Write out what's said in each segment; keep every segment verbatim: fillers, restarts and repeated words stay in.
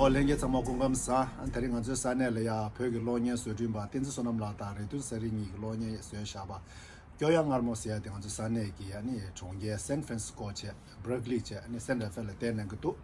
ཨོ་ལྷན་རྒྱས་ཚང་མ་སྐུ་ཁམས་བཟང་། དེ་རིང་ང་ཚོའི་ས་གནས་ལ་ཡ་བོད་ཀྱི་གློག་བརྙན་བཟོ་སྐྲུན་པ་བསྟན་འཛིན་བསོད་ནམས་ལགས་དང་རེ་ཏུ་ས་རི་གཉིས་ཀྱི་གློག་བརྙན་བཟོས་བཞག་པ། སྐྱོ་ཡ་མངར་མོ་ཟེར་ཡ་དེ་ང་ཚོའི་ས་གནས་ཀྱི་ཨ་ནི་གྲོང་ཁྱེར་སན་ཧྥ་རན་སི་ཀོ་བྱས། སྦར་ཀ་ལི་བྱས། ཨ་ནི་སན་ཌི་ཨེཕ་ཨེལ་ལ་བསྡད་གནང་གི་འདུག་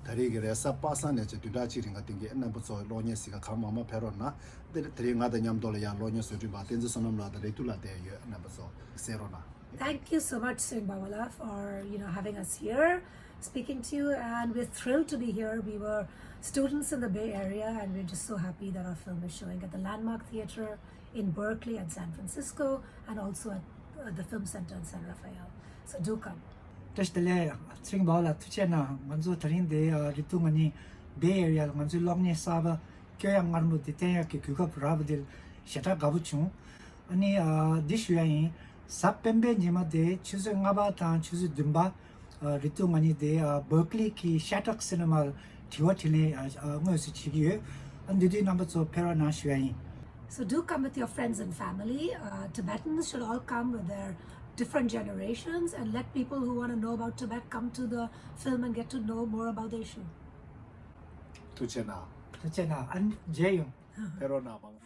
དེ་རིང་གི་རེས་གཟའ་པ་སངས་ནས་བྱས་བདུན་ཕྲག་གཅིག་རིང་ག་སྟེང་གི་རྣམ་པ་ཚོ་གློག་བརྙན་གཟིགས་ག་གང་མང་མང་ཕེབས་རོགས་གནང་། དེ་དེ་རིང་ང་དང་མཉམ་དུ་ལ་ཡ་གློག་བརྙན་བཟོ་སྐྲུན་པ་བསྟན་འཛིན་བསོད་ནམས་ལགས་དང་རེ་ཏུ་ལགས་བསྡད་ཡོད། རྣམ་པ་ཚོ་གཟིགས་རོགས་གནང་། Thank you so much, Tshering Bawala, for, you know, having us here, speaking to you, and we're thrilled to be here. We were students in the Bay Area, and we're just so happy that our film is showing at the Landmark Theatre in Berkeley and San Francisco, and also at uh, the Film Center in San Rafael. So do come. བཀྲ་ཤིས་བདེ་ལེགས། ཚེ་རིང་བ་ལ་ཐུགས་རྗེ་གནང་། ང་ཚོ་དེ་རིང་འདི་རེ་ཏུ་ང་གཉིས་བེ་ཨེ་རི་ཡ་ལ་ང་ཚོའི་གློག་བརྙན་གསར་པ་སྐྱོ་ཡ་མངར་མོ་འདི་བསྟན་ཡག་གི་གོ་སྐབས་རག་པ་འདི་ཞེ་དྲག་དགའ་པོ་བྱུང་། ཨ་ནི་ཨ་འདི་ཞུ་ཡ་ཡིན། གཟའ་སྤེན་པའི་ཉི་མ་དེ་ཆུ་ཚོད་ལྔ་པ་དང་ཆུ་ཚོད་བདུན་པ། ཨ་རེ་ཏུ་ང་གཉིས་དེ་ཨ་བར་ཀ་ལི་གི་ཤ་ཊག་སི་ནི་མ་ལ་དྲི་བ་དྲིས་ལན་ཨ་ཨ་དངོས་སུ་བྱེད་ཀྱི་ཡོད། ཨ་འདི་དུས་རྣམ་པ་ཚོ་ཕེབས་རོགས་གནང་ཞུ་ཡ་ཡིན། So do come with your friends and family. Uh, Tibetans should all come with their different generations and let people who want to know about Tibet come to the film and get to know more about the issue. ཐུགས་རྗེ་གནང་། ཐུགས་རྗེ་གནང་། ཨ་ནི་མཇལ་ཡོང་། ཕེབས་རོགས་གནང་། མང་།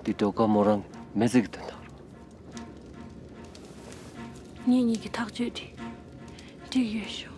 འདི་ཌོ་ཀ་མོ་རང་མི་ཚེ་གི་དོན་དག་རེད། ངེད་གཉིས་ཀྱི་ཐག་གཅོད་དེ་འགྲིག་ཡོད་ཤོག་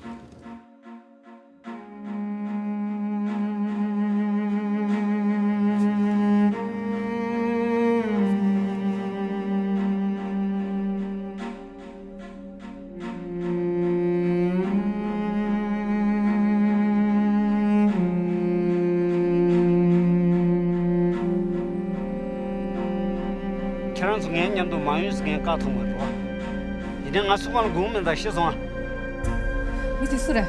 ཁྱེད་རང་ཚོ་ངའི་མཉམ་དུ་མ་ཡོང་ཟེར་མཁན་བཀག་ཐུབ་མ་འགྲོ། ཡིན་ནའི་ང་ཚོ་གང་ལ་དགོངས་མིན་ད་ཤེས་སོང་ཨ། མི་དེ་སུ་རེད།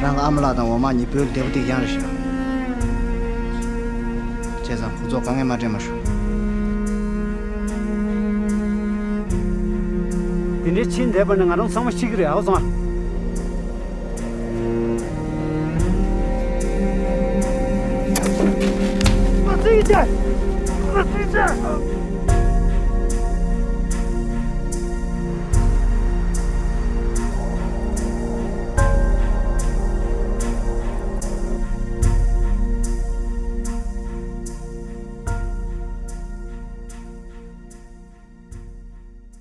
རང་གི་ཨ་མ་ལགས་དང་འོག་མ་གཉིས་བོད་ལ་བདེ་པོ་སྡོད་ཀྱི་ཡོད་རེད་ཤག་བྱས་ཙང་ཁོ་ཚོ་དཀའ་ངལ་མ་སྤྲད་མ་ཤོག་དེ་འདྲའི་ཕྱིན་བསྡད་པ་ནི་ང་རང་ཚང་མ་ཤི་གི་རེད། ཧ་གོ་སོང་ཨ། ཨ་ཙི་ཅེ། ཨ་ཙི་ཅེ།